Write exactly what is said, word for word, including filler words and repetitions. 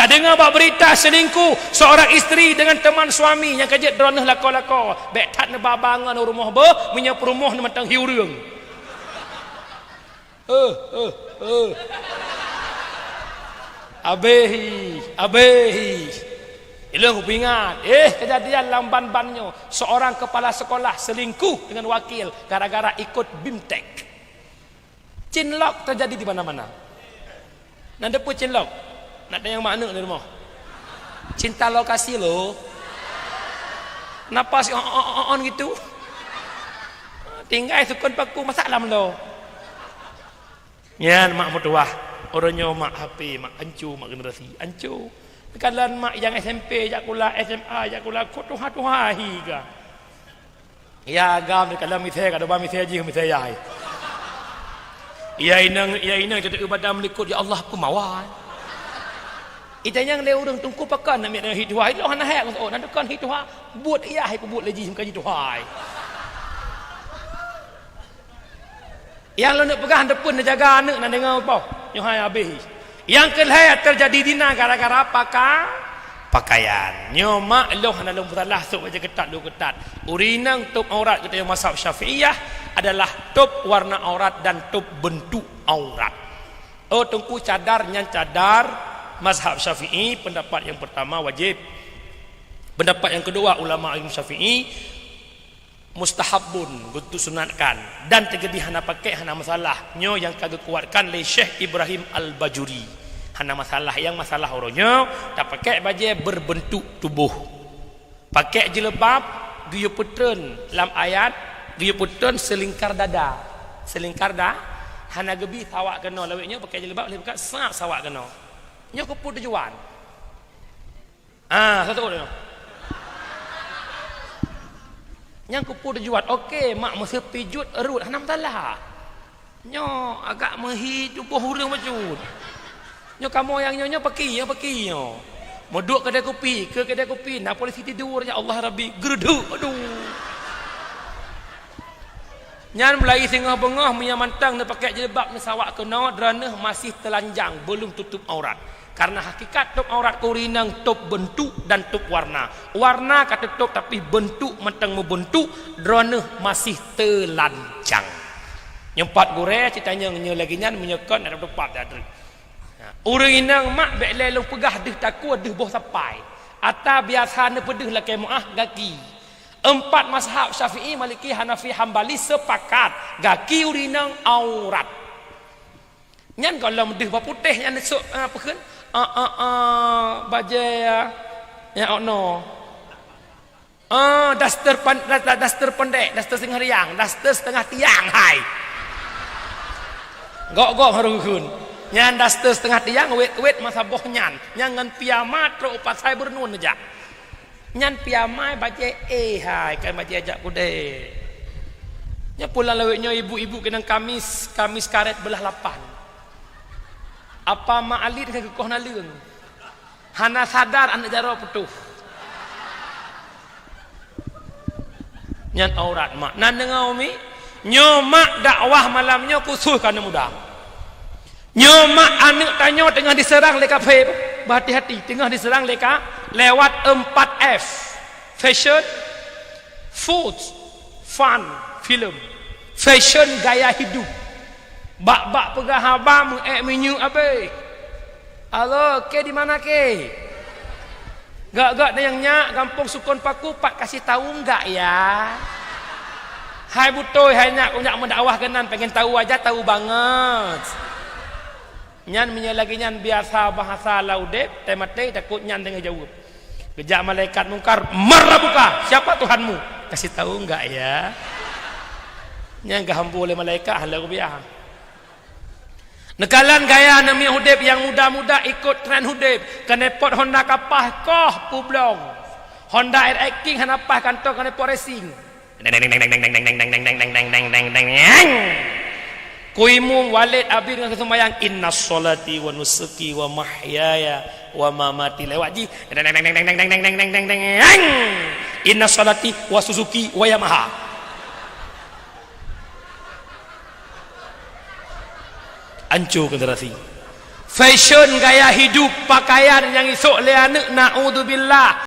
Adeungoe bak beurita selingkuh seorang istri dengan teman suami nyang ka jeuet droeneuh lakoe-lakoe. Bék that neubaba ngon rumoh beuh, meunyoe peurumoh neumantong hi ureuëng. Eh, eh, eh. Abéh hi, abéh hi. Ilong kupeuingat, eh, kejadian lam ban-ban nyoe, seorang kepala sekolah selingkuh dengan wakil gara-gara ikut bimtek. Cinlok terjadi di mana-mana. Nan depu cinlok. Nak tanyong mak aneuk di rumoh. Cinta lokasi lo. Kenapa si on, on, on, on gitu? Tinggai sukon paku masak lam lo. Nyan mak meutuwah. Uroe nyoe mak H P, mak ancu, mak generasi ancu. Kalon mak nyang S M P jak kula, S M A jak kula, kok tuha-tuha hi ga. Ya agam di kalam misai ka doba misai jih misai yai. Ya inong, ya inong jadi ibadah melikot ya Allah pemawan. Itanyong lé ureuëng tungku pakon nak miet hi tuha. Ilo hana hek ngon oh nan tukon hi tuha. Buet ya hai peubuet lé jih meukaji tuha. Nyang lôn peugah deupun jaga aneuk nan deungoe boh. Nyoe hai habéh. Nyang keu lhée terjadi dina gara-gara paka-, pakaian. Nyoe mak lôn hana lôn peusalah sôk bajée keutat lôn keutat. Ureuëng inong tôb aurat keu mazhab Syafi'iyah adalah tôb warna aurat dan tôb bentuk aurat. Oh teungku cadar nyan cadar mazhab Syafi'i pendapat yang pertama wajib. Pendapat yang kedua ulama Imam Syafi'i mustahabun, untuk sunatkan, dan teugedi hana pakai hana masalah. Nyoe nyang ka geukuatkan lé Syekh Ibrahim Al-Bajuri. Hana masalah, nyang masalah uroe nyoe tapakai bajée berbentuk tuboh. Pakai jilbab geuyue peutreun lam ayat, geuyue peutreun selingkar dada. Selingkar da hana geubi sawak keunoe lawét nyoe pakai jilbab lé buka sa sawak keunoe. Nyoe keupeue tujuan? Ah, satu orang. Nyang keupeue tujuan? Oke, mak meuseupi jut rot hana masalah. Nyoe agak meuhi tuboh ureuëng bacut. Nyoe kamoe nyang nyoe nyoe paki, nyoe paki nyoe. Meuduek kedai kopi, ke kedai kopi, na polisi tidur ya Allah Rabbi, geurduk. Aduh. Nyan mulai singoh beungoh meunyoe mantong neupakai jilbab neusawak keunoe droeneuh masih teulanjang, belum tutup aurat. Karena hakikat tôb aurat keu ureuëng inong tôb bentuk dan tôb warna. Warna ka teutôb tapi bentuk mantong meubentuk, droeneuh masih teulanjang. Nyumpat gurée cita nyang nyoe lagée nyan meunyoe kon ada teupap dak treuk. Ureuëng inong mak bék lé lôn peugah deuh takue deuh boh sapai. Ata biasa neupeudeuh lakée meuah gaki. Empat mazhab Syafi'i, Maliki, Hanafi, Hambali sepakat gaki ureuëng inong aurat. Nyan gohlom deuh bak putéh nyan sôk, ah, peukheun? Ah, ah, ah, bajée, ah, nyang ono. Ah, daster pan-, da-, da-, daster pendek, daster setengah riang, daster setengah tiang, hai. Gok-gok harus kheun. Nyan daster setengah tiang, wet-wet masa boh nyan. Nyan ngon piyama trok u pasai beureunon neujak. Nyan piyama bajée eh hai, kan bajée jak kudée. Nyoe pulang lawét nyoe ibu-ibu keunong kamis, kamis karet beulah lapan. Apa mak alit ka geukoh naleueng. Hana sadar aneuk jaroe putôh. Nyan aurat mak. Nan deungoe umi, nyoe mak dakwah malam nyoe khusus keu aneuk muda. Nyoe mak aneuk tanyoe teungoh diseurang lé kafé, beuhati-hati, teungoh diseurang lé ka lewat empat F. Fashion, food, fun, film. Fashion gaya hidup. Bak-bak peugah haba meu-ék minyeuk abéh. Halo, ke di mana ke? Gak-gak nyang nyak gampông sukon paku pat kasih tahu enggak ya? Hai butôi, hai nyak, nyak meudakwah keunan pengen tahu aja tahu banget. Nyan meunyoe lagée nyan biasa bahasa laudeb, teumaté takot nyan deungoe jaweueb. Geujak malaikat mungkar, "Marrabuka, siapa Tuhanmu?" Kasih tahu enggak ya? Nyan geuhambo lé malaikat hana geubiah. Neukalon gaya neumi udeb nyang muda-muda ikot tren udeb, keuneupot Honda kapah koh publong. Honda R X King hana paih kantong keuneupot racing. Kuimum walét abit ngon seumbahyang, "Inna sholati wa nusuki wa mahyaya wa mamati," lewat jih, "Inna sholati wa Suzuki wa Yamaha." Anco generasi. Fashion gaya hidup, pakaian nyang isok lé aneuk, naudzubillah.